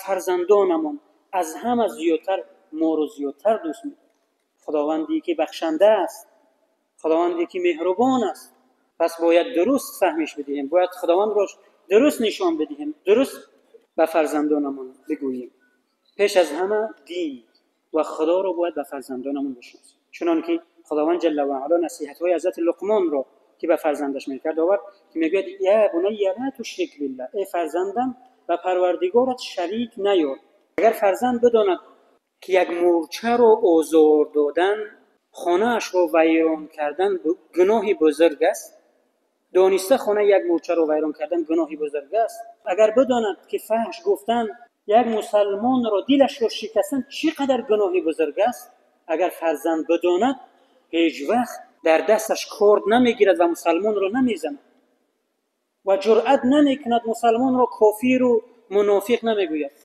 Фарзандонамон аз ҳама зиёдтар моро зиёдтар дӯст медорад. Худованде ки бахшанда аст, Худованде ки меҳрубон аст. Пас бояд дуруст фаҳмиш бидиҳем, бояд Худовандро дуруст нишон бидиҳем, дуруст ба фарзандонамон бигӯем. Пеш аз ҳама дин ва Худоро бояд ба фарзандонамон бишносем. Чунон ки Худованд ҷалла ва аъло насиҳатҳои ҳазрати Луқмонро, ки ба фарзандаш мекард, овард, ки мегӯяд: «Я бунайя ла тушрик биллаҳ», эй фарзандам, ба Парвардигорат шарик наёр. Агар фарзанд бидонад, ки як мӯрчаро озор додан, хонаашро вайрон кардан гуноҳи бузург аст, дониста хонаи як мӯрчаро вайрон кардан гуноҳи бузург аст, агар бидонад, ки фаҳш гуфтан, як мусалмонро дилашро шикастан чӣ қадар гуноҳи бузург аст, агар фарзанд бидонад, ҳеҷ вақт дар дасташ корд намегирад ва мусалмонро намезанад ва ҷуръат намекунад, мусалмонро кофиру мунофиқ намегӯяд.